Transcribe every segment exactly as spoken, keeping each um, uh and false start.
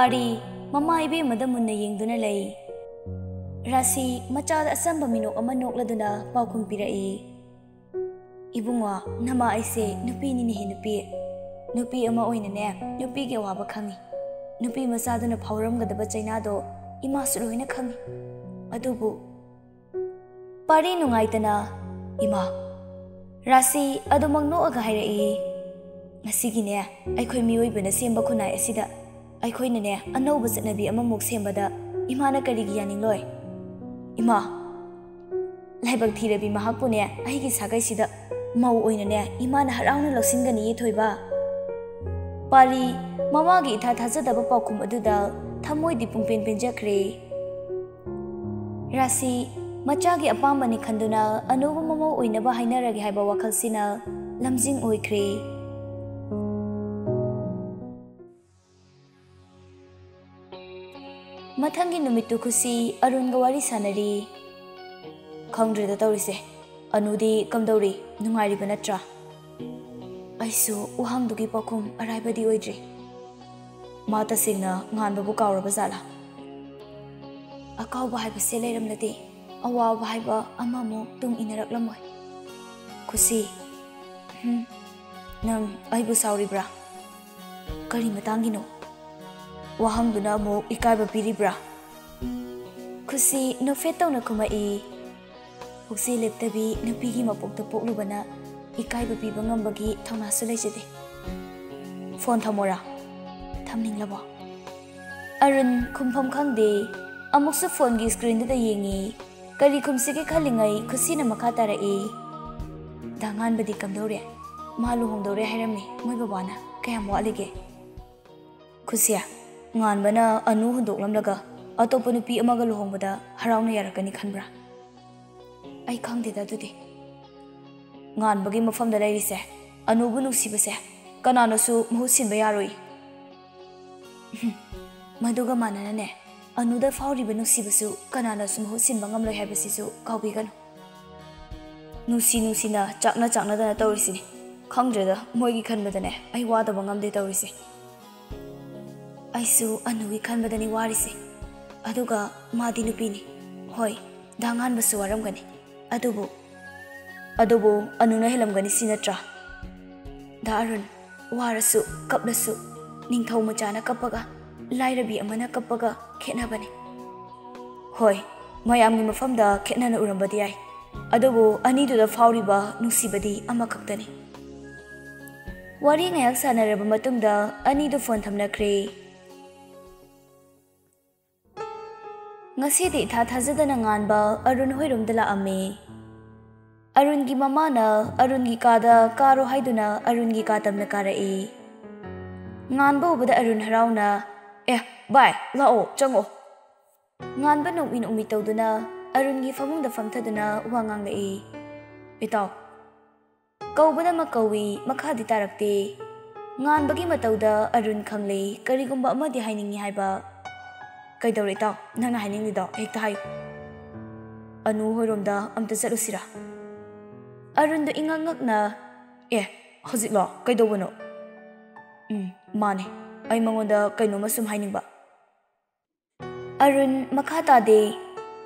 ꯄꯥꯔꯤ ꯃꯃꯥ ꯏꯕꯦꯝꯃꯗ ꯃꯨꯟꯅ ꯌꯦꯡꯗꯨꯅ ꯂꯩ꯫ ꯔꯥꯁꯤ ꯃꯆꯥꯗ ꯑꯆꯝꯕ ꯃꯤꯅꯣꯛ ꯑꯃ ꯅꯣꯛꯂꯗꯨꯅ ꯄꯥꯎꯈꯨꯝ ꯄꯤꯔꯛꯏ, "ꯏꯕꯨꯡꯉꯣ, ꯅꯃꯥ ꯑꯩꯁꯦ ꯅꯨꯄꯤꯅꯤꯅꯦꯍꯦ ꯅꯨꯄꯤ꯫ ꯅꯨꯄꯤ ꯑꯃ ꯑꯣꯏꯅꯅꯦ, ꯅꯨꯄꯤꯒꯤ ꯑꯋꯥꯕ ꯈꯪꯉꯤ꯫ ꯅꯨꯄꯤ ꯃꯆꯥꯗꯨꯅ ꯐꯥꯎꯔꯝꯒꯗꯕ ꯆꯩꯅꯥꯗꯣ ꯏꯃꯥꯁꯨ ꯂꯣꯏꯅ ꯈꯪꯉꯤ꯫ ꯑꯗꯨꯕꯨ" ꯄꯥꯔꯤ ꯅꯨꯡꯉꯥꯏꯇꯅ, "ꯏꯃꯥ!" ꯔꯥꯁꯤ ꯑꯗꯨꯃꯛ ꯅꯣꯛꯑꯒ ꯍꯥꯏꯔꯛꯏ, "ꯉꯁꯤꯒꯤꯅꯦ, ꯑꯩꯈꯣꯏ ꯃꯤꯑꯣꯏꯕꯅ ꯁꯦꯝꯕ ꯈꯨꯟꯅꯥꯏ ꯑꯁꯤꯗ ꯑꯩꯈꯣꯏꯅꯅꯦ, ꯑꯅꯧꯕ ꯆꯠꯅꯕꯤ ꯑꯃꯃꯨꯛ ꯁꯦꯝꯕꯗ ꯏꯃꯥꯅ ꯀꯔꯤꯒꯤ ꯌꯥꯅꯤꯡꯂꯣꯏ? ꯏꯃꯥ, ꯂꯥꯏꯕꯛ ꯊꯤꯔꯕꯤ ꯃꯍꯥꯛꯄꯨꯅꯦ, ꯑꯩꯒꯤ ꯁꯥꯒꯩꯁꯤꯗ ꯃꯧ ꯑꯣꯏꯅꯅꯦ, ꯏꯃꯥꯅ ꯍꯔꯥꯎꯅ ꯂꯧꯁꯤꯟꯒꯅꯤꯌꯦ ꯊꯣꯏꯕ?" ꯄꯥꯔꯤ ꯃꯃꯥꯒꯤ ꯏꯊꯥ ꯊꯥꯖꯗꯕ ꯄꯥꯎꯈꯨꯝ ꯑꯗꯨꯗ ꯊꯃꯣꯏꯗꯤ ꯄꯨꯡꯄꯦꯟ ꯄꯦꯟꯖꯈ꯭ꯔꯦ꯫ ꯔꯥꯁꯤ ꯃꯆꯥꯒꯤ ꯑꯄꯥꯝꯕꯅꯤ ꯈꯟꯗꯨꯅ ꯑꯅꯧꯕ ꯃꯃꯧ ꯑꯣꯏꯅꯕ ꯍꯥꯏꯅꯔꯒꯦ ꯍꯥꯏꯕ ꯋꯥꯈꯜꯁꯤꯅ ꯂꯝꯖꯤꯡ ꯑꯣꯏꯈ꯭ꯔꯦ꯫ ꯃꯊꯪꯒꯤ ꯅꯨꯃꯤꯠꯇꯨ ꯈꯨꯁꯤ ꯑꯔꯨꯟꯒ ꯋꯥꯔꯤ ꯁꯥꯟꯅꯔꯤ꯫ "ꯈꯪꯗ꯭ꯔꯦꯗ ꯇꯧꯔꯤꯁꯦ꯫ ꯑꯅꯨꯗꯤ ꯀꯝꯗꯧꯔꯤ? ꯅꯨꯡꯉꯥꯏꯔꯤꯕ ꯅꯠꯇ꯭ꯔꯥ?" ꯑꯩꯁꯨ ꯋꯥꯍꯪꯗꯨꯒꯤ ꯄꯥꯎꯈꯨꯝ ꯑꯔꯥꯏꯕꯗꯤ ꯑꯣꯏꯗ꯭ꯔꯤ꯫ "ꯃꯥ ꯇꯁꯦꯡꯅ ꯉꯥꯟꯕꯕꯨ ꯀꯥꯎꯔꯕ ꯖꯥꯠꯂꯥ?" "ꯑꯀꯥꯎꯕ ꯍꯥꯏꯕꯁꯦ ꯂꯩꯔꯝꯂꯗꯤ ꯑꯋꯥꯕ ꯍꯥꯏꯕ ꯑꯃꯃꯨꯛ ꯇꯨꯡ ꯏꯟꯅꯔꯛꯂꯝꯃꯣꯏ꯫" "ꯈꯨꯁꯤ, ꯍꯝ, ꯅꯪ ꯑꯩꯕꯨ ꯁꯥꯎꯔꯤꯕ꯭ꯔꯥ? ꯀꯔꯤ ꯃꯇꯥꯡꯒꯤꯅꯣ? ꯋꯥꯍꯪꯗꯨꯅ ꯑꯃꯨꯛ ꯏꯀꯥꯏꯕ ꯄꯤꯔꯤꯕ꯭ꯔꯥ?" ꯈꯨꯁꯤ ꯅꯣꯛꯐꯦꯠ ꯇꯧꯅ ꯈꯨꯝꯃꯛꯏ꯫ ꯄꯨꯛꯆꯦꯜ ꯂꯦꯞꯇꯕꯤ ꯅꯨꯄꯤꯒꯤ ꯃꯄꯣꯛꯇ ꯄꯣꯛꯂꯨꯕꯅ ꯏꯀꯥꯏꯕ ꯄꯤꯕ ꯉꯝꯕꯒꯤ ꯊꯧꯅꯥꯁꯨ ꯂꯩꯖꯗꯦ꯫ "ꯐꯣꯟ ꯊꯝꯃꯣꯔꯥ? ꯊꯝꯅꯤꯡꯂꯕꯣ?" ꯑꯔꯨꯟ ꯈꯨꯝꯐꯝ ꯈꯪꯗꯦ꯫ ꯑꯃꯨꯛꯁꯨ ꯐꯣꯟꯒꯤ ꯁ꯭ꯀ꯭ꯔꯤꯟꯗꯨꯗ ꯌꯦꯡꯉꯤ꯫ ꯀꯔꯤ ꯈꯨꯝꯁꯤꯒꯦ ꯈꯜꯂꯤꯉꯩ ꯈꯨꯁꯤꯅ ꯃꯈꯥ ꯇꯥꯔꯛꯏ, "ꯗꯥ ꯉꯥꯟꯕꯗꯤ ꯀꯝꯗꯧꯔꯦ? ꯃꯥ ꯂꯨꯍꯣꯡꯗꯧꯔꯦ ꯍꯥꯏꯔꯝꯃꯤ꯫ ꯃꯣꯏ ꯕꯕꯥꯅ ꯀꯌꯥꯝ ꯋꯥꯠꯂꯤꯒꯦ?" "ꯈꯨꯁꯤ, ꯉꯥꯟꯕꯅ ꯑꯅꯨ ꯍꯨꯟꯗꯣꯛꯂꯝꯂꯒ ꯑꯇꯣꯞꯄ ꯅꯨꯄꯤ ꯑꯃꯒ ꯂꯨꯍꯣꯡꯕꯗ ꯍꯔꯥꯎꯅ ꯌꯥꯔꯛꯀꯅꯤ ꯈꯟꯕ꯭ꯔꯥ?" "ꯑꯩ ꯈꯪꯗꯦꯗ ꯑꯗꯨꯗꯤ꯫ ꯉꯥꯟꯕꯒꯤ ꯃꯐꯝꯗ ꯂꯩꯔꯤꯁꯦ ꯑꯅꯨꯕꯨ ꯅꯨꯡꯁꯤꯕꯁꯦ ꯀꯅꯥꯅꯁꯨ ꯃꯍꯨꯠ ꯁꯤꯟꯕ ꯌꯥꯔꯣꯏ꯫" ꯃꯗꯨꯒ ꯃꯥꯟꯅꯅꯅꯦ, ꯑꯅꯨꯗ ꯐꯥꯎꯔꯤꯕ ꯅꯨꯡꯁꯤꯕꯁꯨ ꯀꯅꯥꯅꯁꯨ ꯃꯍꯨꯠ ꯁꯤꯟꯕ ꯉꯝꯂꯣꯏ ꯍꯥꯏꯕꯁꯤꯁꯨ ꯀꯥꯎꯕꯤꯒꯅꯨ꯫ ꯅꯨꯡꯁꯤ ꯅꯨꯡꯁꯤꯅ, ꯆꯥꯛꯅ ꯆꯥꯛꯅꯗꯅ ꯇꯧꯔꯤꯁꯤꯅꯤ꯫ ꯈꯪꯗ꯭ꯔꯦꯗ, ꯃꯣꯏꯒꯤ ꯈꯟꯕꯗꯅꯦ ꯑꯩ ꯋꯥꯗꯕ ꯉꯝꯗꯦ ꯇꯧꯔꯤꯁꯦ꯫ ꯑꯩꯁꯨ ꯑꯅꯨꯒꯤ ꯈꯟꯕꯗꯅꯤ ꯋꯥꯔꯤꯁꯦ꯫ ꯑꯗꯨꯒ ꯃꯥꯗꯤ ꯅꯨꯄꯤꯅꯤ꯫ ꯍꯣꯏ, ꯗꯥ ꯉꯥꯟꯕꯁꯨ ꯋꯥꯔꯝꯒꯅꯤ꯫ ꯑꯗꯨꯕꯨ, ꯑꯗꯨꯕꯨ ꯑꯅꯨꯅ ꯍꯦꯜꯂꯝꯒꯅꯤ, ꯁꯤ ꯅꯠꯇ꯭ꯔꯥ? ꯗꯥ ꯑꯔꯨꯟ, ꯋꯥꯔꯁꯨ ꯀꯞꯂꯁꯨ ꯅꯤꯡꯊꯧ ꯃꯆꯥꯅ ꯀꯞꯄꯒ ꯂꯥꯏꯔꯕꯤ ꯑꯃꯅ ꯀꯞꯄꯒ ꯈꯦꯠꯅꯕꯅꯤ꯫ ꯍꯣꯏ, ꯃꯌꯥꯝꯒꯤ ꯃꯐꯝꯗ ꯈꯦꯠꯅꯅ ꯎꯔꯝꯕꯗꯤ ꯌꯥꯏ, ꯑꯗꯨꯕꯨ ꯑꯅꯤꯗꯨꯗ ꯐꯥꯎꯔꯤꯕ ꯅꯨꯡꯁꯤꯕꯗꯤ ꯑꯃꯈꯛꯇꯅꯤ꯫ ꯋꯥꯔꯤ ꯉꯥꯏꯍꯥꯛ ꯁꯥꯟꯅꯔꯕ ꯃꯇꯨꯡꯗ ꯑꯅꯤꯗꯨ ꯐꯣꯟ ꯊꯝꯅꯈ꯭ꯔꯦ꯫ ꯉꯁꯤꯗꯤ ꯏꯊꯥ ꯊꯥꯖꯗꯅ ꯉꯥꯟꯕ ꯑꯔꯨꯟ ꯍꯣꯏꯔꯣꯝꯗ ꯂꯥꯛꯑꯝꯃꯤ꯫ ꯑꯔꯨꯟꯒꯤ ꯃꯃꯥꯅ ꯑꯔꯨꯟꯒꯤ ꯀꯥꯗ ꯀꯥꯔꯣ ꯍꯥꯏꯗꯨꯅ ꯑꯔꯨꯟꯒꯤ ꯀꯥ ꯇꯝꯅ ꯀꯥꯔꯛꯏ꯫ ꯉꯥꯟꯕ ꯎꯕꯗ ꯑꯔꯨꯟ ꯍꯔꯥꯎꯅ, "ꯑꯦ, ꯚꯥꯏ, ꯂꯥꯛꯑꯣ, ꯆꯪꯉꯣ꯫" ꯉꯥꯟꯕ ꯅꯣꯛꯃꯤ ꯅꯣꯛꯃꯤ ꯇꯧꯗꯨꯅ ꯑꯔꯨꯟꯒꯤ ꯐꯃꯨꯡꯗ ꯐꯝꯊꯗꯨꯅ ꯋꯥ ꯉꯥꯡꯂꯛꯏ꯫ "ꯏꯇꯥꯎ," ꯀꯧꯕꯗꯃꯛ ꯀꯧꯏ, ꯃꯈꯥꯗꯤ ꯇꯥꯔꯛꯇꯦ꯫ ꯉꯥꯟꯕꯒꯤ ꯃꯇꯧꯗ ꯑꯔꯨꯟ ꯈꯪꯂꯦ, ꯀꯔꯤꯒꯨꯝꯕ ꯑꯃꯗꯤ ꯍꯥꯏꯅꯤꯡꯉꯤ ꯍꯥꯏꯕ꯫ "ꯀꯩꯗꯧꯔꯦ ꯏꯇꯥꯎ? ꯅꯪꯅ ꯍꯥꯏꯅꯤꯡꯂꯤꯗꯣ ꯍꯦꯛꯇ ꯍꯥꯏꯌꯨ꯫ ꯑꯅꯨ ꯍꯣꯏꯔꯣꯝꯗ ꯑꯝꯇ ꯆꯠꯂꯨꯁꯤꯔꯥ?" ꯑꯔꯨꯟꯗꯣ ꯏꯉꯛ ꯉꯛꯅ, "ꯑꯦ, ꯍꯧꯖꯤꯛꯂꯣ? ꯀꯩꯗꯧꯕꯅꯣ?" "ꯎꯝ, ꯃꯥꯅꯦ꯫ ꯑꯩ ꯃꯉꯣꯟꯗ ꯀꯩꯅꯣꯝꯃ ꯁꯨꯝ ꯍꯥꯏꯅꯤꯡꯕ꯫" ꯑꯔꯨꯟ ꯃꯈꯥ ꯇꯥꯗꯦ꯫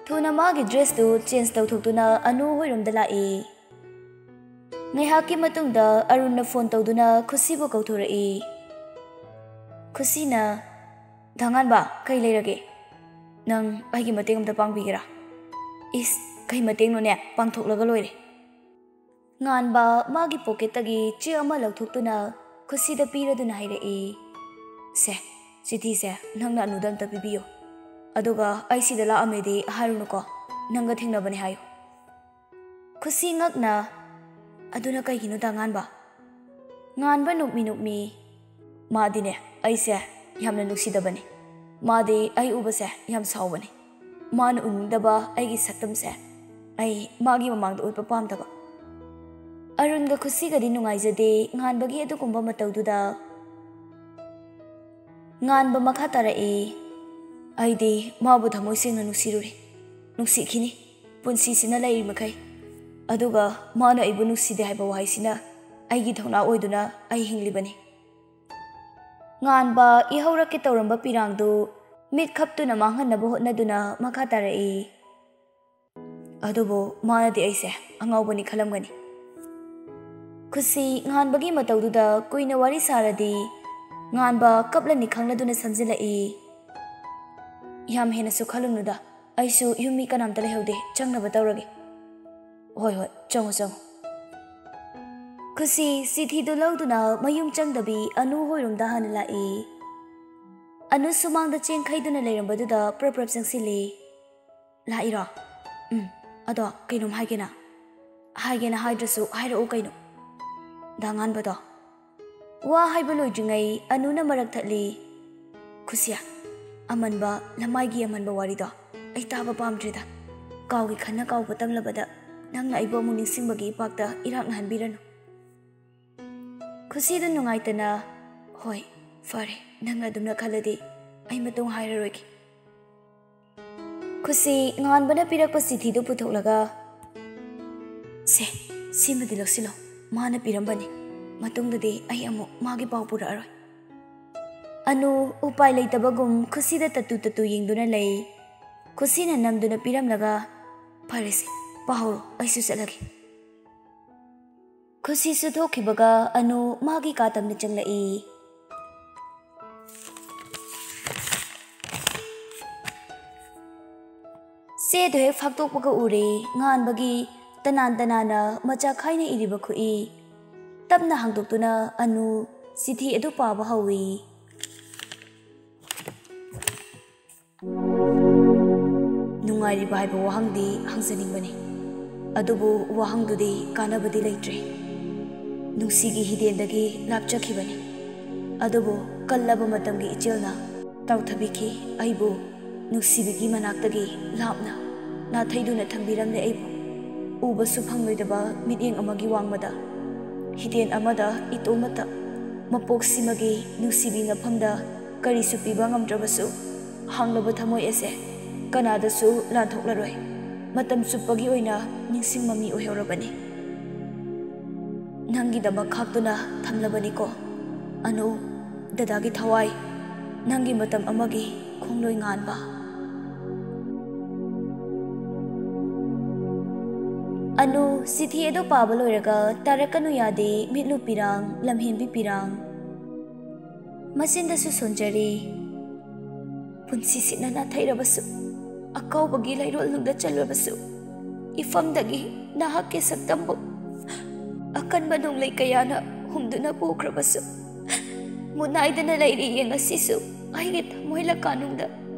ꯊꯨꯅ ꯃꯥꯒꯤ ꯗ꯭ꯔꯦꯁꯇꯨ ꯆꯦꯟꯖ ꯇꯧꯊꯣꯛꯇꯨꯅ ꯑꯅꯨ ꯍꯣꯏꯔꯣꯝꯗ ꯂꯥꯛꯏ꯫ ꯉꯥꯏꯍꯥꯛꯀꯤ ꯃꯇꯨꯡꯗ ꯑꯔꯨꯟꯅ ꯐꯣꯟ ꯇꯧꯗꯨꯅ ꯈꯨꯁꯤꯕꯨ ꯀꯧꯊꯣꯔꯛꯏ꯫ ꯈꯨꯁꯤꯅ, "ꯗꯥ ꯉꯥꯟꯕ, ꯀꯩ ꯂꯩꯔꯒꯦ? ꯅꯪ ꯑꯩꯒꯤ ꯃꯇꯦꯡ ꯑꯝꯇ ꯄꯥꯡꯕꯤꯒꯦꯔꯥ?" "ꯏꯁ, ꯀꯩ ꯃꯇꯦꯡꯅꯣꯅꯦ? ꯄꯥꯡꯊꯣꯛꯂꯒ ꯂꯣꯏꯔꯦ꯫" ꯉꯥꯟꯕ ꯃꯥꯒꯤ ꯄꯣꯀꯦꯠꯇꯒꯤ ꯆꯦ ꯑꯃ ꯂꯧꯊꯣꯛꯇꯨꯅ ꯈꯨꯁꯤꯗ ꯄꯤꯔꯗꯨꯅ ꯍꯥꯏꯔꯛꯏ, "ꯁꯦ, ꯆꯤꯊꯤꯁꯦ ꯅꯪꯅ ꯑꯅꯨꯗ ꯑꯝꯇ ꯄꯤꯕꯤꯌꯨ꯫ ꯑꯗꯨꯒ ꯑꯩ ꯁꯤꯗ ꯂꯥꯛꯑꯝꯃꯦꯗꯤ ꯍꯥꯏꯔꯨꯅꯨꯀꯣ, ꯅꯪꯒ ꯊꯦꯡꯅꯕꯅꯦ ꯍꯥꯏꯌꯨ꯫" ꯈꯨꯁꯤ ꯉꯛꯅ, "ꯑꯗꯨꯅ ꯀꯩꯒꯤꯅꯣ ꯗꯥ ꯉꯥꯟꯕ?" ꯉꯥꯟꯕ ꯅꯣꯛꯃꯤ ꯅꯣꯛꯃꯤ, "ꯃꯥꯗꯤꯅꯦ, ꯑꯩꯁꯦ ꯌꯥꯝꯅ ꯅꯨꯡꯁꯤꯗꯕꯅꯤ꯫ ꯃꯥꯗꯤ ꯑꯩ ꯎꯕꯁꯦ ꯌꯥꯝ ꯁꯥꯎꯕꯅꯤ꯫ ꯃꯥꯅ ꯎꯅꯤꯡꯗꯕ ꯑꯩꯒꯤ ꯁꯛꯇꯝꯁꯦ ꯑꯩ ꯃꯥꯒꯤ ꯃꯃꯥꯡꯗ ꯎꯠꯄ ꯄꯥꯝꯗꯕ꯫" ꯑꯔꯨꯟꯒ ꯈꯨꯁꯤꯒꯗꯤ ꯅꯨꯡꯉꯥꯏꯖꯗꯦ ꯉꯥꯟꯕꯒꯤ ꯑꯗꯨꯒꯨꯝꯕ ꯃꯇꯧꯗꯨꯗ꯫ ꯉꯥꯟꯕ ꯃꯈꯥ ꯇꯥꯔꯛꯏ, "ꯑꯩꯗꯤ ꯃꯥꯕꯨ ꯊꯃꯣꯏ ꯁꯦꯡꯅ ꯅꯨꯡꯁꯤꯔꯨꯔꯦ, ꯅꯨꯡꯁꯤꯈꯤꯅꯤ ꯄꯨꯟꯁꯤꯁꯤꯅ ꯂꯩꯔꯤ ꯃꯈꯩ꯫ ꯑꯗꯨꯒ ꯃꯥꯅ ꯑꯩꯕꯨ ꯅꯨꯡꯁꯤꯗꯦ ꯍꯥꯏꯕ ꯋꯥꯍꯩꯁꯤꯅ ꯑꯩꯒꯤ ꯊꯧꯅꯥ ꯑꯣꯏꯗꯨꯅ ꯑꯩ ꯍꯤꯡꯂꯤꯕꯅꯤ꯫" ꯉꯥꯟꯕ ꯏꯍꯧꯔꯛꯀꯦ ꯇꯧꯔꯝꯕ ꯄꯤꯔꯥꯡꯗꯨ ꯃꯤꯠ ꯈꯞꯇꯨꯅ ꯃꯥꯡꯍꯟꯅꯕ ꯍꯣꯠꯅꯗꯨꯅ ꯃꯈꯥ ꯇꯥꯔꯛꯏ꯫ ꯑꯗꯨꯕꯨ ꯃꯥꯅꯗꯤ ꯑꯩꯁꯦ ꯑꯉꯥꯎꯕꯅꯤ ꯈꯜꯂꯝꯒꯅꯤ꯫ ꯈꯨꯁꯤ ꯉꯥꯟꯕꯒꯤ ꯃꯇꯧꯗꯨꯗ ꯀꯨꯏꯅ ꯋꯥꯔꯤ ꯁꯥꯔꯗꯤ ꯉꯥꯟꯕ ꯀꯞꯂꯅꯤ ꯈꯪꯂꯗꯨꯅ ꯁꯝꯖꯤꯜꯂꯛꯏ꯫ "ꯌꯥꯝ ꯍꯦꯟꯅꯁꯨ ꯈꯜꯂꯨꯅꯨꯗ, ꯑꯩꯁꯨ ꯌꯨꯝ ꯃꯤ ꯀꯅꯥꯝꯇ ꯂꯩꯍꯧꯗꯦ, ꯆꯪꯅꯕ ꯇꯧꯔꯒꯦ꯫" "ꯍꯣꯏ, ꯍꯣꯏ, ꯆꯪꯉꯣ, ꯆꯪꯉꯣ꯫" ꯈꯨꯁꯤ ꯆꯤꯊꯤꯗꯨ ꯂꯧꯗꯨꯅ ꯃꯌꯨꯝ ꯆꯪꯗꯕꯤ ꯑꯅꯨ ꯍꯣꯏꯔꯣꯝꯗ ꯍꯥꯟꯅ ꯂꯥꯛꯏ꯫ ꯑꯅꯨ ꯁꯨꯃꯥꯡꯗ ꯆꯦꯡ ꯈꯩꯗꯨꯅ ꯂꯩꯔꯝꯕꯗꯨꯗ ꯄ꯭ꯔꯞ ꯄ꯭ꯔꯞ ꯆꯪꯁꯤꯜꯂꯤ꯫ "ꯂꯥꯛꯏꯔꯣ? ꯎꯝ, ꯑꯗꯣ ꯀꯩꯅꯣꯝ ꯍꯥꯏꯒꯦꯅ꯫ ꯍꯥꯏꯒꯦꯅ ꯍꯥꯏꯗ꯭ꯔꯁꯨ ꯍꯥꯏꯔꯛꯎ ꯀꯩꯅꯣ, ꯗꯥ ꯉꯥꯟꯕꯗꯣ꯫" ꯋꯥ ꯍꯥꯏꯕ ꯂꯣꯏꯗ꯭ꯔꯤꯉꯩ ꯑꯅꯨꯅ ꯃꯔꯛ ꯊꯠꯂꯤ꯫ "ꯈꯨꯁꯤꯌꯥ, ꯑꯃꯟꯕ, ꯂꯃꯥꯏꯒꯤ ꯑꯃꯟꯕ ꯋꯥꯔꯤꯗꯣ ꯑꯩ ꯇꯥꯕ ꯄꯥꯝꯗ꯭ꯔꯦꯗ꯫ ꯀꯥꯎꯒꯤ ꯈꯟꯅ ꯀꯥꯎꯕ ꯇꯝꯂꯕꯗ ꯅꯪꯅ ꯑꯩꯕꯨ ꯑꯃꯨꯛ ꯅꯤꯡꯁꯤꯡꯕꯒꯤ ꯏꯄꯥꯛꯇ ꯏꯔꯥꯛꯅꯍꯟꯕꯤꯔꯅꯨ꯫" ꯈꯨꯁꯤꯗ ꯅꯨꯡꯉꯥꯏꯇꯅ, "ꯍꯣꯏ, ꯐꯔꯦ, ꯅꯪꯅ ꯑꯗꯨꯝꯅ ꯈꯜꯂꯗꯤ ꯑꯩ ꯃꯇꯨꯡ ꯍꯥꯏꯔꯔꯣꯏꯒꯦ꯫" ꯈꯨꯁꯤ ꯉꯥꯟꯕꯅ ꯄꯤꯔꯛꯄ ꯆꯤꯊꯤꯗꯨ ꯄꯨꯊꯣꯛꯂꯒ, "ꯁꯦ, ꯁꯤꯃꯗꯤ ꯂꯧꯁꯤꯜꯂꯣ, ꯃꯥꯅ ꯄꯤꯔꯝꯕꯅꯤ꯫ ꯃꯇꯨꯡꯗꯗꯤ ꯑꯩ ꯑꯃꯨꯛ ꯃꯥꯒꯤ ꯄꯥꯎ ꯄꯨꯔꯛꯑꯔꯣꯏ꯫" ꯑꯅꯨ ꯎꯄꯥꯏ ꯂꯩꯇꯕꯒꯨꯝ ꯈꯨꯁꯤꯗ ꯇꯠꯇꯨ ꯇꯠꯇꯨ ꯌꯦꯡꯗꯨꯅ ꯂꯩ꯫ ꯈꯨꯁꯤꯅ ꯅꯝꯗꯨꯅ ꯄꯤꯔꯝꯂꯒ, "ꯐꯔꯦꯁꯦ, ꯄꯥꯍꯧꯔꯣ, ꯑꯩꯁꯨ ꯆꯠꯂꯒꯦ꯫" ꯈꯨꯁꯤꯁꯨ ꯊꯣꯛꯈꯤꯕꯒ ꯑꯅꯨ ꯃꯥꯒꯤ ꯀꯥ ꯇꯝꯅ ꯆꯪꯂꯛꯏ꯫ ꯆꯦꯗꯨ ꯍꯦꯛ ꯐꯥꯛꯇꯣꯛꯄꯒ ꯎꯔꯦ ꯉꯥꯟꯕꯒꯤ ꯇꯅꯥꯟ ꯇꯅꯥꯟꯅ ꯃꯆꯥ ꯈꯥꯏꯅ ꯏꯔꯤꯕ ꯈꯨꯠꯏ꯫ ꯇꯞꯅ ꯍꯥꯡꯗꯣꯛꯇꯨꯅ ꯑꯅꯨ ꯆꯤꯊꯤ ꯑꯗꯨ ꯄꯥꯕ ꯍꯧꯏ꯫ ꯅꯨꯡꯉꯥꯏꯔꯤꯕ ꯍꯥꯏꯕ ꯋꯥꯍꯪꯗꯤ ꯍꯪꯖꯅꯤꯡꯕꯅꯤ, ꯑꯗꯨꯕꯨ ꯋꯥꯍꯪꯗꯨꯗꯤ ꯀꯥꯟꯅꯕꯗꯤ ꯂꯩꯇ꯭ꯔꯦ꯫ ꯅꯨꯡꯁꯤꯒꯤ ꯍꯤꯗꯦꯟꯗꯒꯤ ꯂꯥꯞꯆꯈꯤꯕꯅꯤ, ꯑꯗꯨꯕꯨ ꯀꯜꯂꯕ ꯃꯇꯝꯒꯤ ꯏꯆꯦꯜꯅ ꯇꯥꯎꯊꯕꯤꯈꯤ꯫ ꯑꯩꯕꯨ ꯅꯨꯡꯁꯤꯕꯤꯒꯤ ꯃꯅꯥꯛꯇꯒꯤ ꯂꯥꯞꯅ ꯅꯥꯊꯩꯗꯨꯅ ꯊꯝꯕꯤꯔꯝꯂꯦ꯫ ꯑꯩꯕꯨ ꯎꯕꯁꯨ ꯐꯪꯂꯣꯏꯗꯕ ꯃꯤꯠꯌꯦꯡ ꯑꯃꯒꯤ ꯋꯥꯡꯃꯗ, ꯍꯤꯗꯦꯟ ꯑꯃꯗ ꯏꯇꯣꯝꯃꯇ ꯃꯄꯣꯛꯁꯤꯃꯒꯤ ꯅꯨꯡꯁꯤꯕꯤ ꯅꯐꯝꯗ ꯀꯔꯤꯁꯨ ꯄꯤꯕ ꯉꯝꯗ꯭ꯔꯕꯁꯨ, ꯍꯥꯡꯂꯕ ꯊꯃꯣꯏ ꯑꯁꯦ ꯀꯅꯥꯗꯁꯨ ꯂꯥꯟꯊꯣꯛꯂꯔꯣꯏ꯫ ꯃꯇꯝ ꯆꯨꯞꯄꯒꯤ ꯑꯣꯏꯅ ꯅꯤꯡꯁꯤꯡ ꯃꯃꯤ ꯑꯣꯏꯍꯧꯔꯕꯅꯤ꯫ ꯅꯪꯒꯤꯗꯃꯛ ꯈꯥꯛꯇꯨꯅ ꯊꯝꯂꯕꯅꯤꯀꯣ꯫ ꯑꯅꯨ, ꯗꯗꯥꯒꯤ ꯊꯋꯥꯏ, ꯅꯪꯒꯤ ꯃꯇꯝ ꯑꯃꯒꯤ ꯈꯣꯡꯂꯣꯏ ꯉꯥꯟꯕ꯫ ꯑꯅꯨ ꯆꯤꯊꯤ ꯑꯗꯨ ꯄꯥꯕ ꯂꯣꯏꯔꯒ ꯇꯥꯔꯛꯀꯅꯨ ꯌꯥꯗꯦ, ꯃꯤꯠꯂꯨ ꯄꯤꯔꯥꯡ, ꯂꯝꯍꯦꯟꯕꯤ ꯄꯤꯔꯥꯡ꯫ ꯃꯆꯤꯟꯗꯁꯨ ꯁꯣꯟꯖꯔꯤ꯫ ꯄꯨꯟꯁꯤꯁꯤꯅ ꯅꯥꯊꯩꯔꯕꯁꯨ, ꯑꯀꯥꯎꯕꯒꯤ ꯂꯩꯔꯣꯜꯅꯨꯡꯗ ꯆꯜꯂꯕꯁꯨ, ꯏꯐꯝꯗꯒꯤ ꯅꯍꯥꯛꯀꯤ ꯁꯛꯇꯝꯕꯨ ꯑꯀꯟꯕ ꯅꯣꯡꯂꯩ ꯀꯌꯥꯅ ꯍꯨꯝꯗꯨꯅ ꯄꯨꯈ꯭ꯔꯕꯁꯨ, ꯃꯨꯠꯅꯥꯏꯗꯅ ꯂꯩꯔꯤꯌꯦ ꯉꯁꯤꯁꯨ ꯑꯩꯒꯤ ꯊꯃꯣꯏ ꯂꯀꯥꯅꯨꯡꯗ,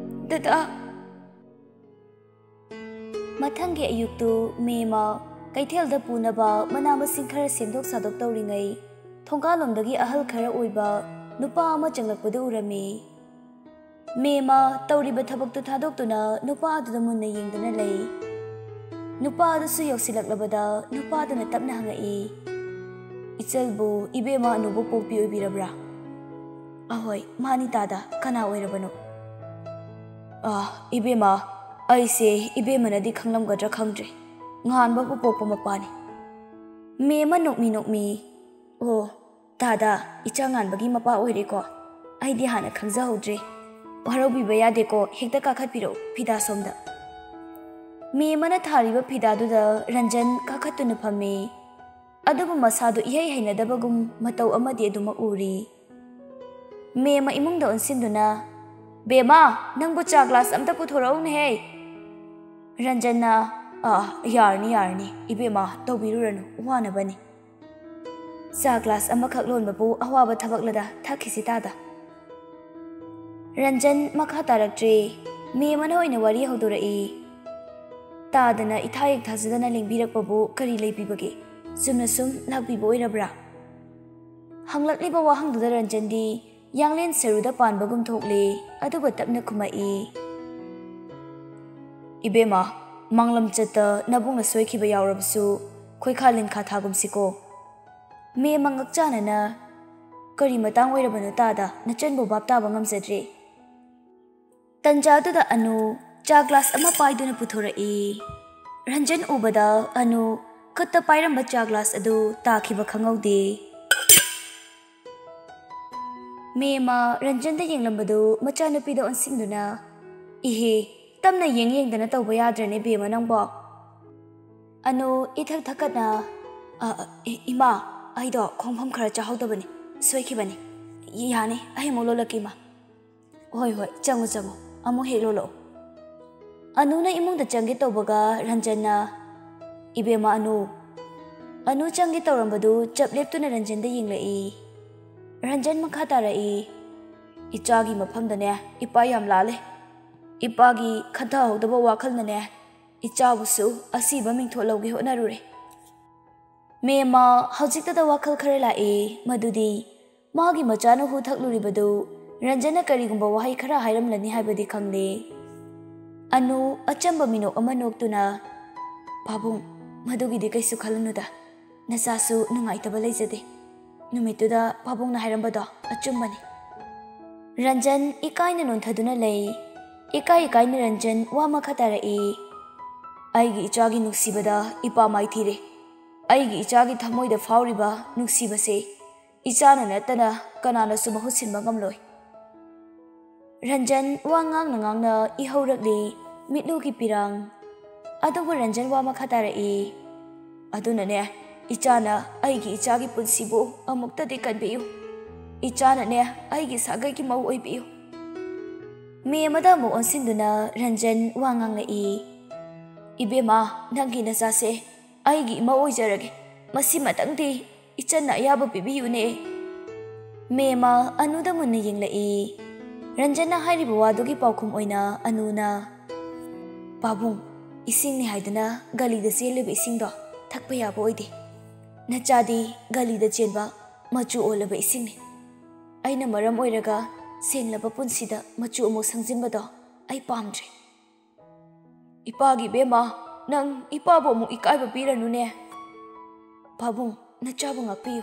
ꯗꯗꯥ꯫ ꯃꯊꯪꯒꯤ ꯑꯌꯨꯛꯇꯨ ꯃꯦꯃ ꯀꯩꯊꯦꯜꯗ ꯄꯨꯅꯕ ꯃꯅꯥ ꯃꯁꯤꯡ ꯈꯔ ꯁꯦꯝꯗꯣꯛ ꯁꯥꯗꯣꯛ ꯇꯧꯔꯤꯉꯩ, ꯊꯣꯡꯒꯥꯜꯂꯣꯝꯗꯒꯤ ꯑꯍꯜ ꯈꯔ ꯑꯣꯏꯕ ꯅꯨꯄꯥ ꯑꯃ ꯆꯪꯂꯛꯄꯗꯨ ꯎꯔꯝꯃꯤ꯫ ꯃꯦꯃ ꯇꯧꯔꯤꯕ ꯊꯕꯛꯇꯨ ꯊꯥꯗꯣꯛꯇꯨꯅ ꯅꯨꯄꯥ ꯑꯗꯨꯗ ꯃꯨꯟꯅ ꯌꯦꯡꯗꯨꯅ ꯂꯩ꯫ ꯅꯨꯄꯥ ꯑꯗꯨꯁꯨ ꯌꯧꯁꯤꯜꯂꯛꯂꯕꯗ ꯅꯨꯄꯥꯗꯨꯅ ꯇꯞꯅ ꯍꯪꯉꯛꯏ, "ꯏꯆꯜꯕꯨ ꯏꯕꯦꯝꯃ ꯑꯅꯨꯕ ꯄꯣꯛꯄꯤ ꯑꯣꯏꯕꯤꯔꯕ꯭ꯔꯥ?" "ꯑꯍꯣꯏ, ꯃꯥꯅꯤ ꯇꯥꯗ, ꯀꯅꯥ ꯑꯣꯏꯔꯕꯅꯣ?" "ꯑꯥ, ꯏꯕꯦꯝꯃ, ꯑꯩꯁꯦ ꯏꯕꯦꯝꯃꯅꯗꯤ ꯈꯪꯂꯝꯒꯗ꯭ꯔꯥ ꯈꯪꯗ꯭ꯔꯦ, ꯉꯥꯟꯕꯕꯨ ꯄꯣꯛꯄ ꯃꯄꯥꯅꯤ꯫" ꯃꯦꯃ ꯅꯣꯛꯃꯤ ꯅꯣꯛꯃꯤ, "ꯑꯣ, ꯇꯥꯗ, ꯏꯆꯥ ꯉꯥꯟꯕꯒꯤ ꯃꯄꯥ ꯑꯣꯏꯔꯦꯀꯣ? ꯑꯩꯗꯤ ꯍꯥꯟꯅ ꯈꯪꯖꯍꯧꯗ꯭ꯔꯦ꯫ ꯋꯥꯔꯧꯕꯤꯕ ꯌꯥꯗꯦꯀꯣ, ꯍꯦꯛꯇ ꯀꯥꯈꯠꯄꯤꯔꯛꯎ ꯐꯤꯗꯥ ꯁꯣꯝꯗ꯫" ꯃꯦꯃꯅ ꯊꯥꯔꯤꯕ ꯐꯤꯗꯥꯗꯨꯗ ꯔꯟꯖꯟ ꯀꯥꯈꯠꯇꯨꯅ ꯐꯝꯃꯤ꯫ ꯑꯗꯨꯕꯨ ꯃꯁꯥꯗꯨ ꯏꯍꯩ ꯍꯩꯅꯗꯕꯒꯨꯝ ꯃꯇꯧ ꯑꯃꯗꯤ ꯑꯗꯨꯃꯛ ꯎꯔꯤ꯫ ꯃꯦꯃ ꯏꯃꯨꯡꯗ ꯑꯣꯟꯁꯤꯟꯗꯨꯅ, "ꯕꯦꯃꯥ, ꯅꯪꯕꯨ ꯆꯥ ꯒ꯭ꯂꯥꯁ ꯑꯝꯇ ꯄꯨꯊꯣꯔꯛꯎꯅꯦꯍꯦ!" ꯔꯟꯖꯟꯅ, "ꯑꯥ, ꯌꯥꯔꯅꯤ, ꯌꯥꯔꯅꯤ, ꯏꯕꯦꯝꯃ, ꯇꯧꯕꯤꯔꯨꯔꯅꯨ, ꯋꯥꯅꯕꯅꯤ꯫" ꯆꯥ ꯒ꯭ꯂꯥꯁ ꯑꯃꯈꯛ ꯂꯣꯟꯕꯕꯨ ꯑꯋꯥꯕ ꯊꯕꯛꯂꯗ, ꯊꯛꯈꯤꯁꯤ ꯇꯥꯗ꯫ ꯔꯟꯖꯟ ꯃꯈꯥ ꯇꯥꯔꯛꯇ꯭ꯔꯦ꯫ ꯃꯦꯃꯅ ꯑꯣꯏꯅ ꯋꯥꯔꯤ ꯍꯧꯗꯣꯔꯛꯏ꯫ ꯇꯥꯗꯅ ꯏꯊꯥ ꯌꯦꯛ ꯊꯥꯖꯗꯅ ꯂꯦꯡꯕꯤꯔꯛꯄꯕꯨ ꯀꯔꯤ ꯂꯩꯕꯤꯕꯒꯦ? ꯆꯨꯝꯅ ꯁꯨꯝ ꯂꯥꯛꯄꯤꯕ ꯑꯣꯏꯔꯕ꯭ꯔꯥ? ꯍꯪꯂꯛꯂꯤꯕ ꯋꯥꯍꯪꯗꯨꯗ ꯔꯟꯖꯟꯗꯤ ꯌꯥꯡꯂꯦꯟ ꯁꯔꯨꯗ ꯄꯥꯟꯕꯒꯨꯝ ꯊꯣꯛꯂꯦ, ꯑꯗꯨꯒ ꯇꯞꯅ ꯈꯨꯝꯃꯛꯏ, "ꯏꯕꯦꯝꯃ, ꯃꯥꯡꯂꯝꯆꯠꯇ ꯅꯕꯨꯡꯅ ꯁꯣꯏꯈꯤꯕ ꯌꯥꯎꯔꯕꯁꯨ ꯈꯣꯏꯈꯥ ꯂꯤꯟꯈꯥ ꯊꯥꯒꯨꯝꯁꯤꯀꯣ꯫" ꯃꯦꯃ ꯉꯛꯆꯥꯅꯅ, "ꯀꯔꯤ ꯃꯇꯥꯡ ꯑꯣꯏꯔꯕꯅꯣ ꯇꯥꯗ? ꯅꯆꯟꯕꯨ ꯚꯥꯞ ꯇꯥꯕ ꯉꯝꯖꯗ꯭ꯔꯦ꯫" ꯇꯟꯖꯥꯗꯨꯗ ꯑꯅꯨ ꯆꯥ ꯒ꯭ꯂꯥꯁ ꯑꯃ ꯄꯥꯏꯗꯨꯅ ꯄꯨꯊꯣꯔꯛꯏ꯫ ꯔꯟꯖꯟ ꯎꯕꯗ ꯑꯅꯨ ꯈꯨꯠꯇ ꯄꯥꯏꯔꯝꯕ ꯆꯥ ꯒ꯭ꯂꯥꯁ ꯑꯗꯨ ꯇꯥꯈꯤꯕ ꯈꯪꯍꯧꯗꯦ꯫ ꯃꯦꯃ ꯔꯟꯖꯟꯗ ꯌꯦꯡꯂꯝꯕꯗꯨ ꯃꯆꯥꯅꯨꯄꯤꯗ ꯑꯣꯟꯁꯤꯟꯗꯨꯅ, "ꯏꯍꯦ, ꯇꯞꯅ ꯌꯦꯡ ꯌꯦꯡꯗꯅ ꯇꯧꯕ ꯌꯥꯗ꯭ꯔꯅꯦ ꯕꯦꯝꯃ ꯅꯪꯕꯣ?" ꯑꯅꯨ ꯏꯊꯛ ꯊꯛꯀꯠꯅ, "ꯑ, ꯑ, ꯏ-, ꯏꯃꯥ, ꯑꯩꯗꯣ ꯈꯣꯡꯐꯝ ꯈꯔ ꯆꯥꯍꯧꯗꯕꯅꯤ, ꯁꯣꯏꯈꯤꯕꯅꯤ꯫ ꯌꯥꯅꯤ, ꯑꯩ ꯑꯃꯨꯛ ꯂꯣꯜꯂꯛꯀꯦ ꯏꯃꯥ꯫ ꯍꯣꯏ, ꯍꯣꯏ, ꯆꯪꯉꯨ, ꯆꯪꯉꯨ, ꯑꯃꯨꯛ ꯍꯦꯛ ꯂꯣꯜꯂꯛꯑꯣ꯫" ꯑꯅꯨꯅ ꯏꯃꯨꯡꯗ ꯆꯪꯒꯦ ꯇꯧꯕꯒ ꯔꯟꯖꯟꯅ, "ꯏꯕꯦꯝꯃ ꯑꯅꯨ꯫" ꯑꯅꯨ ꯆꯪꯒꯦ ꯇꯧꯔꯝꯕꯗꯨ ꯆꯞ ꯂꯦꯞꯇꯨꯅ ꯔꯟꯖꯟꯗ ꯌꯦꯡꯂꯛꯏ꯫ ꯔꯟꯖꯟ ꯃꯈꯥ ꯇꯥꯔꯛꯏ, "ꯏꯆꯥꯒꯤ ꯃꯐꯝꯗꯅꯦ ꯏꯄꯥ ꯌꯥꯝ ꯂꯥꯜꯂꯦ꯫ ꯏꯄꯥꯒꯤ ꯈꯟꯊꯍꯧꯗꯕ ꯋꯥꯈꯜꯅꯅꯦ ꯏꯆꯥꯕꯨꯁꯨ ꯑꯁꯤꯕ ꯃꯤꯡꯊꯣꯜ ꯂꯧꯒꯦ ꯍꯣꯠꯅꯔꯨꯔꯦ꯫" ꯃꯦꯃ ꯍꯧꯖꯤꯛꯇꯗ ꯋꯥꯈꯜ ꯈꯔ ꯂꯥꯛꯏ, ꯃꯗꯨꯗꯤ ꯃꯥꯒꯤ ꯃꯆꯥꯅ ꯍꯨ ꯊꯛꯂꯨꯔꯤꯕꯗꯨ ꯔꯟꯖꯟꯅ ꯀꯔꯤꯒꯨꯝꯕ ꯋꯥꯍꯩ ꯈꯔ ꯍꯥꯏꯔꯝꯂꯅꯤ ꯍꯥꯏꯕꯗꯤ ꯈꯪꯂꯦ꯫ ꯑꯅꯨ ꯑꯆꯝꯕ ꯃꯤꯅꯣꯛ ꯑꯃ ꯅꯣꯛꯇꯨꯅ, "ꯄꯥꯕꯨꯡ, ꯃꯗꯨꯒꯤꯗꯤ ꯀꯩꯁꯨ ꯈꯜꯂꯨꯅꯨꯗ, ꯅꯆꯥꯁꯨ ꯅꯨꯡꯉꯥꯏꯇꯕ ꯂꯩꯖꯗꯦ꯫ ꯅꯨꯃꯤꯠꯇꯨꯗ ꯄꯥꯕꯨꯡꯅ ꯍꯥꯏꯔꯝꯕꯗꯣ ꯑꯆꯨꯝꯕꯅꯤ꯫" ꯔꯟꯖꯟ ꯏꯀꯥꯏꯅ ꯅꯣꯟꯊꯗꯨꯅ ꯂꯩ꯫ ꯏꯀꯥꯏ ꯏꯀꯥꯏꯅ ꯔꯟꯖꯟ ꯋꯥ ꯃꯈꯥ ꯇꯥꯔꯛꯏ, "ꯑꯩꯒꯤ ꯏꯆꯥꯒꯤ ꯅꯨꯡꯁꯤꯕꯗ ꯏꯄꯥ ꯃꯥꯏꯊꯤꯔꯦ꯫ ꯑꯩꯒꯤ ꯏꯆꯥꯒꯤ ꯊꯃꯣꯏꯗ ꯐꯥꯎꯔꯤꯕ ꯅꯨꯡꯁꯤꯕꯁꯦ ꯏꯆꯥꯅ ꯅꯠꯇꯅ ꯀꯅꯥꯅꯁꯨ ꯃꯍꯨꯠ ꯁꯤꯟꯕ ꯉꯝꯂꯣꯏ꯫" ꯔꯟꯖꯟ ꯋꯥ ꯉꯥꯡꯅ ꯉꯥꯡꯅ ꯏꯍꯧꯔꯛꯂꯤ, ꯃꯤꯠꯂꯨꯒꯤ ꯄꯤꯔꯥꯡ꯫ ꯑꯗꯨꯕꯨ ꯔꯟꯖꯟ ꯋꯥ ꯃꯈꯥ ꯇꯥꯔꯛꯏ, "ꯑꯗꯨꯅꯅꯦ, ꯏꯆꯥꯅ ꯑꯩꯒꯤ ꯏꯆꯥꯒꯤ ꯄꯨꯟꯁꯤꯕꯨ ꯑꯃꯨꯛꯇꯗꯤ ꯀꯟꯕꯤꯌꯨ꯫ ꯏꯆꯥꯅꯅꯦ ꯑꯩꯒꯤ ꯁꯥꯒꯩꯒꯤ ꯃꯧ ꯑꯣꯏꯕꯤꯌꯨ꯫" ꯃꯦꯃꯗ ꯑꯃꯨꯛ ꯑꯣꯟꯁꯤꯟꯗꯨꯅ ꯔꯟꯖꯟ ꯋꯥ ꯉꯥꯡꯂꯛꯏ, "ꯏꯕꯦꯝꯃ, ꯅꯪꯒꯤ ꯅꯆꯥꯁꯦ ꯑꯩꯒꯤ ꯏꯃꯧ ꯑꯣꯏꯖꯔꯒꯦ꯫ ꯃꯁꯤꯃꯇꯪꯗꯤ ꯏꯆꯟꯅ ꯑꯌꯥꯕ ꯄꯤꯕꯤꯌꯨꯅꯦ꯫" ꯃꯦꯃ ꯑꯅꯨꯗ ꯃꯨꯟꯅ ꯌꯦꯡꯂꯛꯏ꯫ ꯔꯟꯖꯟꯅ ꯍꯥꯏꯔꯤꯕ ꯋꯥꯗꯨꯒꯤ ꯄꯥꯎꯈꯨꯝ ꯑꯣꯏꯅ ꯑꯅꯨꯅ, "ꯄꯥꯕꯨꯡ, ꯏꯁꯤꯡꯅꯤ ꯍꯥꯏꯗꯨꯅ ꯒꯂꯤꯗ ꯆꯦꯜꯂꯤꯕ ꯏꯁꯤꯡꯗꯣ ꯊꯛꯄ ꯌꯥꯕ ꯑꯣꯏꯗꯦ꯫ ꯅꯆꯥꯗꯤ ꯒꯂꯤꯗ ꯆꯦꯟꯕ ꯃꯆꯨ ꯑꯣꯜꯂꯕ ꯏꯁꯤꯡꯅꯤ꯫ ꯑꯩꯅ ꯃꯔꯝ ꯑꯣꯏꯔꯒ ꯁꯦꯡꯂꯕ ꯄꯨꯟꯁꯤꯗ ꯃꯆꯨ ꯑꯃꯨꯛ ꯁꯪꯖꯤꯟꯕꯗꯣ ꯑꯩ ꯄꯥꯝꯗ꯭ꯔꯦ꯫" "ꯏꯄꯥꯒꯤ ꯏꯕꯦꯝꯃ, ꯅꯪ ꯏꯄꯥꯕꯨ ꯑꯃꯨꯛ ꯏꯀꯥꯏꯕ ꯄꯤꯔꯅꯨꯅꯦ꯫" "ꯄꯥꯕꯨꯡ, ꯅꯆꯥꯕꯨ ꯉꯥꯛꯄꯤꯌꯨ꯫"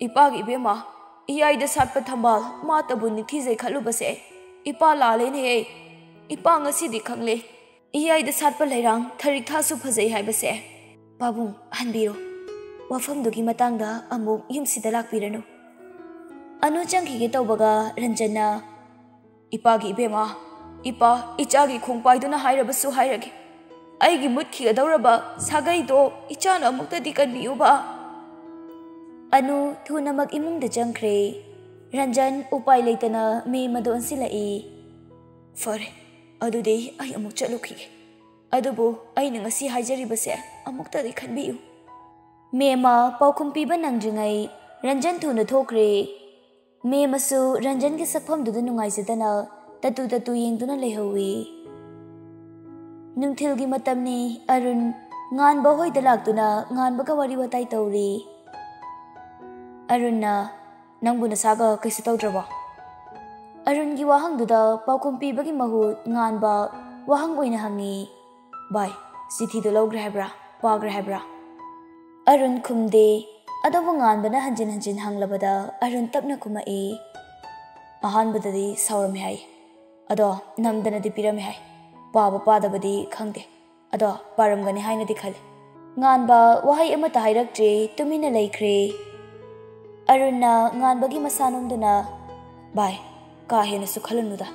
"ꯏꯄꯥꯒꯤ ꯏꯕꯦꯝꯃ, ꯏꯌꯥꯏꯗ ꯁꯥꯠꯄ ꯊꯝꯕꯥꯜ ꯃꯥꯇꯕꯨ ꯅꯤꯡꯊꯤꯖꯩ ꯈꯠꯂꯨꯕꯁꯦ ꯏꯄꯥ ꯂꯥꯜꯂꯦꯅꯦꯍꯦ꯫ ꯏꯄꯥ ꯉꯁꯤꯗꯤ ꯈꯪꯂꯦ, ꯏꯌꯥꯏꯗ ꯁꯥꯠꯄ ꯂꯩꯔꯥꯡ ꯊꯔꯤꯛꯊꯥꯁꯨ ꯐꯖꯩ ꯍꯥꯏꯕꯁꯦ꯫" "ꯄꯥꯕꯨꯡ, ꯍꯟꯕꯤꯔꯣ꯫ ꯋꯥꯐꯝꯗꯨꯒꯤ ꯃꯇꯥꯡꯗ ꯑꯃꯨꯛ ꯌꯨꯝꯁꯤꯗ ꯂꯥꯛꯄꯤꯔꯅꯨ꯫" ꯑꯅꯨ ꯆꯪꯈꯤꯒꯦ ꯇꯧꯕꯒ ꯔꯟꯖꯟꯅ, "ꯏꯄꯥꯒꯤ ꯏꯕꯦꯝꯃ, ꯏꯄꯥ, ꯏꯆꯥꯒꯤ ꯈꯣꯡꯄꯥꯏꯗꯨꯅ ꯍꯥꯏꯔꯕꯁꯨ ꯍꯥꯏꯔꯒꯦ, ꯑꯩꯒꯤ ꯃꯨꯠꯈꯤꯒꯗꯧꯔꯕ ꯁꯥꯒꯩꯗꯣ ꯏꯆꯥꯅ ꯑꯃꯨꯛꯇꯗꯤ ꯀꯟꯕꯤꯌꯨꯕ꯫" ꯑꯅꯨ ꯊꯨꯅꯃꯛ ꯏꯃꯨꯡꯗ ꯆꯪꯈ꯭ꯔꯦ꯫ ꯔꯟꯖꯟ ꯎꯄꯥꯏ ꯂꯩꯇꯅ ꯃꯦꯝ ꯑꯗꯨ ꯑꯣꯟꯁꯤꯜꯂꯛꯏ꯫ "ꯐꯔꯦ, ꯑꯗꯨꯗꯤ ꯑꯩ ꯑꯃꯨꯛ ꯆꯠꯂꯨꯈꯤꯒꯦ꯫ ꯑꯗꯨꯕꯨ ꯑꯩꯅ ꯉꯁꯤ ꯍꯥꯏꯖꯔꯤꯕꯁꯦ ꯑꯃꯨꯛꯇꯗꯤ ꯈꯟꯕꯤꯌꯨ꯫" ꯃꯦꯝꯃ ꯄꯥꯎꯈꯨꯝ ꯄꯤꯕ ꯅꯪꯗ꯭ꯔꯤꯉꯩ ꯔꯟꯖꯟ ꯊꯨꯅ ꯊꯣꯛꯈ꯭ꯔꯦ꯫ ꯃꯦꯝꯃꯁꯨ ꯔꯟꯖꯟꯒꯤ ꯁꯛꯐꯝꯗꯨꯗ ꯅꯨꯡꯉꯥꯏꯖꯗꯅ ꯇꯠꯇꯨ ꯇꯠꯇꯨ ꯌꯦꯡꯗꯨꯅ ꯂꯩꯍꯧꯏ꯫ ꯅꯨꯡꯊꯤꯜꯒꯤ ꯃꯇꯝꯅꯤ꯫ ꯑꯔꯨꯟ ꯉꯥꯟꯕ ꯍꯣꯏꯗ ꯂꯥꯛꯇꯨꯅ ꯉꯥꯟꯕꯒ ꯋꯥꯔꯤ ꯋꯥꯇꯥꯏ ꯇꯧꯔꯤ꯫ ꯑꯔꯨꯟꯅ, "ꯅꯪꯕꯨ ꯅꯁꯥꯒ ꯀꯩꯁꯨ ꯇꯧꯗ꯭ꯔꯕꯣ?" ꯑꯔꯨꯟꯒꯤ ꯋꯥꯍꯪꯗꯨꯗ ꯄꯥꯎꯈꯨꯝ ꯄꯤꯕꯒꯤ ꯃꯍꯨꯠ ꯉꯥꯟꯕ ꯋꯥꯍꯪ ꯑꯣꯏꯅ ꯍꯪꯉꯤ꯫ "ꯚꯥꯏ, ꯆꯤꯊꯤꯗꯣ ꯂꯧꯈ꯭ꯔꯦ ꯍꯥꯏꯕ꯭ꯔꯥ? ꯄꯥꯈ꯭ꯔꯦ ꯍꯥꯏꯕ꯭ꯔꯥ?" ꯑꯔꯨꯟ ꯈꯨꯝꯗꯦ꯫ ꯑꯗꯨꯕꯨ ꯉꯥꯟꯕꯅ ꯍꯟꯖꯤꯟ ꯍꯟꯖꯤꯟ ꯍꯪꯂꯕꯗ ꯑꯔꯨꯟ ꯇꯞꯅ ꯈꯨꯝꯃꯛꯏ꯫ "ꯑꯍꯥꯟꯕꯗꯗꯤ ꯁꯥꯎꯔꯝꯃꯦ ꯍꯥꯏ, ꯑꯗꯣ ꯅꯝꯗꯅꯗꯤ ꯄꯤꯔꯝꯃꯦ ꯍꯥꯏ꯫ ꯄꯥꯕ ꯄꯥꯗꯕꯗꯤ ꯈꯪꯗꯦ, ꯑꯗꯣ ꯄꯥꯔꯝꯒꯅꯤ ꯍꯥꯏꯅꯗꯤ ꯈꯜꯂꯤ꯫" ꯉꯥꯟꯕ ꯋꯥꯍꯩ ꯑꯃꯠꯇ ꯍꯥꯏꯔꯛꯇ꯭ꯔꯦ, ꯇꯨꯃꯤꯟꯅ ꯂꯩꯈ꯭ꯔꯦ꯫ ꯑꯔꯨꯟꯅ ꯉꯥꯟꯕꯒꯤ ꯃꯁꯥ ꯅꯣꯝꯗꯨꯅ, "ꯚꯥꯏ, ꯀꯥ ꯍꯦꯟꯅꯁꯨ ꯈꯜꯂꯨꯅꯨꯗ꯫"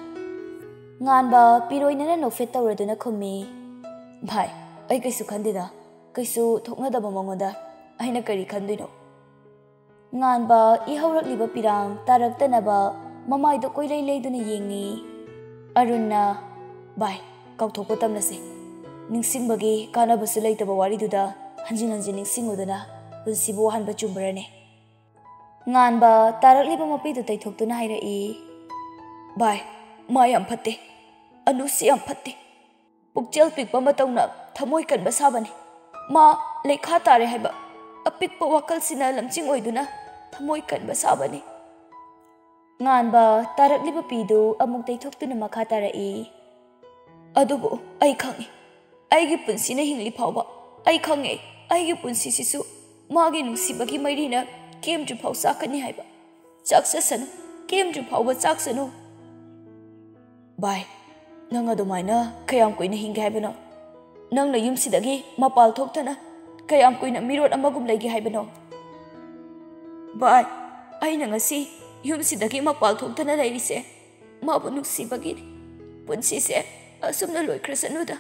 ꯉꯥꯟꯕ ꯄꯤꯔꯣꯏꯅꯅ ꯅꯣꯛꯐꯦꯠ ꯇꯧꯔꯗꯨꯅ ꯈꯨꯝꯃꯤ꯫ "ꯚꯥꯏ, ꯑꯩ ꯀꯩꯁꯨ ꯈꯟꯗꯦꯗ꯫ ꯀꯩꯁꯨ ꯊꯣꯛꯅꯗꯕ ꯃꯉꯣꯟꯗ ꯑꯩꯅ ꯀꯔꯤ ꯈꯟꯗꯣꯏꯅꯣ?" ꯉꯥꯟꯕ ꯏꯍꯧꯔꯛꯂꯤꯕ ꯄꯤꯔꯥꯡ ꯇꯥꯔꯛꯇꯅꯕ ꯃꯃꯥꯏꯗꯣ ꯀꯣꯏꯂꯩ ꯂꯩꯗꯨꯅ ꯌꯦꯡꯉꯤ꯫ ꯑꯔꯨꯟꯅ, "ꯚꯥꯏ, ꯀꯥꯎꯊꯣꯛꯄ ꯇꯝꯂꯁꯦ꯫ ꯅꯤꯡꯁꯤꯡꯕꯒꯤ ꯀꯥꯟꯅꯕꯁꯨ ꯂꯩꯇꯕ ꯋꯥꯔꯤꯗꯨꯗ ꯍꯟꯖꯤꯟ ꯍꯟꯖꯤꯟ ꯅꯤꯡꯁꯤꯡꯉꯨꯗꯅ ꯄꯨꯟꯁꯤꯕꯨ ꯋꯥꯍꯟꯕ ꯆꯨꯝꯕ꯭ꯔꯅꯦ?" ꯉꯥꯟꯕ ꯇꯥꯔꯛꯂꯤꯕ ꯃꯄꯤꯗꯨ ꯇꯩꯊꯣꯛꯇꯨꯅ ꯍꯥꯏꯔꯛꯏ꯫ "ꯚꯥꯏ, ꯃꯥ ꯌꯥꯝ ꯐꯠꯇꯦ꯫ ꯑꯅꯨꯁꯤ ꯌꯥꯝ ꯐꯠꯇꯦ꯫ ꯄꯨꯛꯆꯦꯜ ꯄꯤꯛꯄ ꯃꯇꯧꯅ ꯊꯃꯣꯏ ꯀꯟꯕ ꯁꯥꯕꯅꯤ꯫ ꯃꯥ ꯂꯩꯈꯥ ꯇꯥꯔꯦ ꯍꯥꯏꯕ ꯑꯄꯤꯛꯄ ꯋꯥꯈꯜꯁꯤꯅ ꯂꯝꯖꯤꯡ ꯑꯣꯏꯗꯨꯅ ꯊꯃꯣꯏ ꯀꯟꯕ ꯁꯥꯕꯅꯤ꯫" ꯉꯥꯟꯕ ꯇꯥꯔꯛꯂꯤꯕ ꯄꯤꯗꯨ ꯑꯃꯨꯛ ꯇꯩꯊꯣꯛꯇꯨꯅ ꯃꯈꯥ ꯇꯥꯔꯛꯏ꯫ "ꯑꯗꯨꯕꯨ ꯑꯩ ꯈꯪꯏ, ꯑꯩꯒꯤ ꯄꯨꯟꯁꯤꯅ ꯍꯤꯡꯂꯤ ꯐꯥꯎꯕ ꯑꯩ ꯈꯪꯉꯦ, ꯑꯩꯒꯤ ꯄꯨꯟꯁꯤꯁꯤꯁꯨ ꯃꯥꯒꯤ ꯅꯨꯡꯁꯤꯕꯒꯤ ꯃꯩꯔꯤꯅ ꯀꯦꯝꯗ꯭ꯔꯤ ꯐꯥꯎ ꯆꯥꯛꯀꯅꯤ ꯍꯥꯏꯕ꯫ ꯆꯥꯛꯆꯁꯅꯨ, ꯀꯦꯝꯗ꯭ꯔꯤ ꯐꯥꯎꯕ ꯆꯥꯛꯁꯅꯨ꯫" "ꯚꯥꯏ, ꯅꯪ ꯑꯗꯨꯃꯥꯏꯅ ꯀꯌꯥꯝ ꯀꯨꯏꯅ ꯍꯤꯡꯒꯦ ꯍꯥꯏꯕꯅꯣ? ꯅꯪꯅ ꯌꯨꯝꯁꯤꯗꯒꯤ ꯃꯄꯥꯜ ꯊꯣꯛꯇꯅ ꯀꯌꯥꯝ ꯀꯨꯏꯅ ꯃꯤꯔꯣꯠ ꯑꯃꯒꯨꯝ ꯂꯩꯒꯦ ꯍꯥꯏꯕꯅꯣ?" "ꯚꯥꯏ, ꯑꯩꯅ ꯉꯁꯤ ꯌꯨꯝꯁꯤꯗꯒꯤ ꯃꯄꯥꯜ ꯊꯣꯛꯇꯅ ꯂꯩꯔꯤꯁꯦ ꯃꯥꯕꯨ ꯅꯨꯡꯁꯤꯕꯒꯤꯅꯤ꯫ ꯄꯨꯟꯁꯤꯁꯦ ꯑꯁꯨꯝꯅ ꯂꯣꯏꯈ꯭ꯔꯁꯅꯨꯗ꯫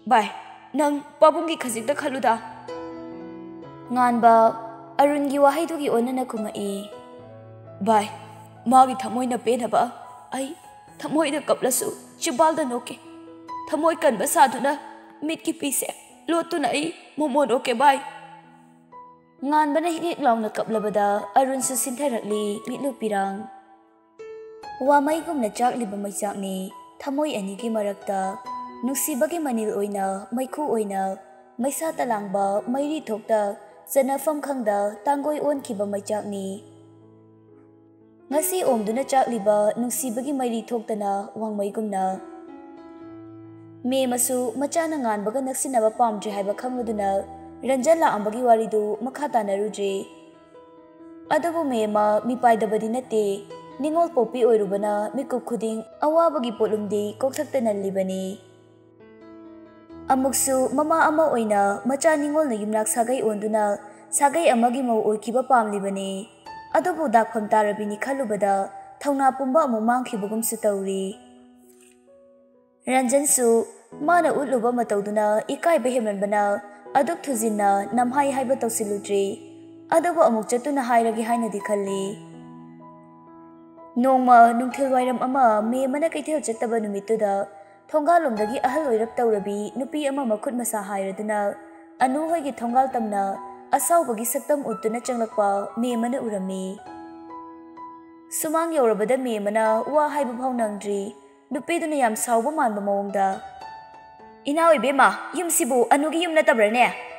ꯚꯥꯏ, ꯅꯪ ꯄꯥꯕꯨꯡꯒꯤ ꯈꯖꯤꯛꯇ ꯈꯜꯂꯨꯗ꯫ ꯉꯥꯟꯕ ꯑꯔꯨꯟꯒꯤ ꯋꯥꯍꯩꯗꯨꯒꯤ ꯑꯣꯟꯅꯅ ꯈꯨꯝꯃꯛꯏ꯫ ꯚꯥꯏ, ꯃꯥꯒꯤ ꯊꯃꯣꯏꯅ ꯄꯦꯟꯅꯕ ꯑꯩ ꯊꯃꯣꯏꯗ ꯀꯞꯂꯁꯨ ꯆꯤꯝꯕꯥꯜꯗ ꯅꯣꯛꯀꯦ꯫ ꯊꯃꯣꯏ ꯀꯟꯕ ꯁꯥꯗꯨꯅ ꯃꯤꯠꯀꯤ ꯄꯤꯁꯦ ꯂꯣꯠꯇꯨꯅ ꯑꯩ ꯃꯣꯃꯣꯟ ꯑꯣꯛꯀꯦ ꯚꯥꯏ꯫ ꯉꯥꯟꯕꯅ ꯍꯤꯛ ꯍꯤꯛ ꯂꯥꯎꯅ ꯀꯞꯂꯕꯗ ꯑꯔꯨꯟꯁꯨ ꯁꯤꯟꯊꯔꯛꯂꯤ ꯃꯤꯠꯂꯨ ꯄꯤꯔꯥꯡ꯫ ꯋꯥꯃꯩꯒꯨꯝꯅ ꯆꯥꯛꯂꯤꯕ ꯃꯩꯆꯥꯛꯅꯤ ꯊꯃꯣꯏ ꯑꯅꯤꯒꯤ ꯃꯔꯛꯇ꯫ ꯅꯨꯡꯁꯤꯕꯒꯤ ꯃꯅꯤꯜ ꯑꯣꯏꯅ ꯃꯩꯈꯨ ꯑꯣꯏꯅ ꯃꯩꯁꯥ ꯇꯂꯥꯡꯕ ꯃꯩꯔꯤ ꯊꯣꯛꯇ ꯆꯠꯅꯐꯝ ꯈꯪꯗ ꯇꯥꯡꯒꯣꯏ ꯑꯣꯟꯈꯤꯕ ꯃꯩꯆꯥꯛꯅꯤ꯫ ꯉꯁꯤ ꯑꯣꯝꯗꯨꯅ ꯆꯥꯛꯂꯤꯕ ꯅꯨꯡꯁꯤꯕꯒꯤ ꯃꯩꯔꯤ ꯊꯣꯛꯇꯅ ꯋꯥꯡꯃꯩꯒꯨꯝꯅ꯫ ꯃꯦꯝꯃꯁꯨ ꯃꯆꯥꯅ ꯉꯥꯟꯕꯒ ꯅꯛꯁꯤꯟꯅꯕ ꯄꯥꯝꯗ꯭ꯔꯦ ꯍꯥꯏꯕ ꯈꯪꯂꯗꯨꯅ ꯔꯟꯖꯟ ꯂꯥꯛꯑꯝꯕꯒꯤ ꯋꯥꯔꯤꯗꯨ ꯃꯈꯥ ꯇꯥꯅꯔꯨꯗ꯭ꯔꯤ꯫ ꯑꯗꯨꯕꯨ ꯃꯦꯝꯃ ꯃꯤꯄꯥꯏꯗꯕꯗꯤ ꯅꯠꯇꯦ꯫ ꯅꯤꯉꯣꯜ ꯄꯣꯛꯄꯤ ꯑꯣꯏꯔꯨꯕꯅ ꯃꯤꯀꯨꯞ ꯈꯨꯗꯤꯡ ꯑꯋꯥꯕꯒꯤ ꯄꯣꯠꯂꯨꯝꯗꯤ ꯀꯣꯛꯊꯛꯇ ꯅꯜꯂꯤꯕꯅꯤ꯫ ꯑꯃꯨꯛꯁꯨ ꯃꯃꯥ ꯑꯃ ꯑꯣꯏꯅ ꯃꯆꯥ ꯅꯤꯉꯣꯜꯅ ꯌꯨꯝꯅꯥꯛ ꯁꯥꯒꯩ ꯑꯣꯟꯗꯨꯅ ꯁꯥꯒꯩ ꯑꯃꯒꯤ ꯃꯧ ꯑꯣꯏꯈꯤꯕ ꯄꯥꯝꯂꯤꯕꯅꯤ꯫ ꯑꯗꯨꯕꯨ ꯗꯥꯛꯐꯝ ꯇꯥꯔꯕꯤꯅꯤ ꯈꯜꯂꯨꯕꯗ ꯊꯧꯅꯥ ꯄꯨꯝꯕ ꯑꯃꯨꯛ ꯃꯥꯡꯈꯤꯕꯒꯨꯝꯁꯨ ꯇꯧꯔꯤ꯫ ꯔꯟꯖꯟꯁꯨ ꯃꯥꯅ ꯎꯠꯂꯨꯕ ꯃꯇꯧꯗꯨꯅ ꯏꯀꯥꯏꯕ ꯍꯦꯟꯃꯟꯕꯅ ꯑꯗꯨꯛ ꯊꯨꯖꯤꯟꯅ ꯅꯝꯍꯥꯏ ꯍꯥꯏꯕ ꯇꯧꯁꯤꯜꯂꯨꯗ꯭ꯔꯤ꯫ ꯑꯗꯨꯕꯨ ꯑꯃꯨꯛ ꯆꯠꯇꯨꯅ ꯍꯥꯏꯔꯒꯦ ꯍꯥꯏꯅꯗꯤ ꯈꯜꯂꯤ꯫ ꯅꯣꯡꯃ ꯅꯨꯡꯊꯤꯜ ꯋꯥꯏꯔꯝ ꯑꯃ ꯃꯦꯝꯃꯅ ꯀꯩꯊꯦꯜ ꯆꯠꯇꯕ ꯅꯨꯃꯤꯠꯇꯨꯗ ꯊꯣꯡꯒꯥꯜꯂꯣꯝꯗꯒꯤ ꯑꯍꯜ ꯑꯣꯏꯔꯞ ꯇꯧꯔꯕꯤ ꯅꯨꯄꯤ ꯑꯃ ꯃꯈꯨꯠ ꯃꯁꯥ ꯍꯥꯏꯔꯗꯨꯅ ꯑꯅꯨ ꯍꯣꯏꯒꯤ ꯊꯣꯡꯒꯥꯜ ꯇꯝꯅ ꯑꯁꯥꯎꯕꯒꯤ ꯁꯛꯇꯝ ꯎꯠꯇꯨꯅ ꯆꯪꯂꯛꯄ ꯃꯦꯝꯃꯅ ꯎꯔꯝꯃꯤ꯫ ꯁꯨꯃꯥꯡ ꯌꯧꯔꯕꯗ ꯃꯦꯝꯃꯅ ꯋꯥ ꯍꯥꯏꯕ ꯐꯥꯎ ꯅꯪꯗ꯭ꯔꯤ꯫ ꯅꯨꯄꯤꯗꯨꯅ ꯌꯥꯝ ꯁꯥꯎꯕ ꯃꯥꯟꯕ ꯃꯑꯣꯡꯗ, "ꯏꯅꯥꯎ ꯏꯕꯦꯝꯃ, ꯌꯨꯝꯁꯤꯕꯨ ꯑꯅꯨꯒꯤ ꯌꯨꯝ ꯅꯠꯇꯕ꯭ꯔꯅꯦ?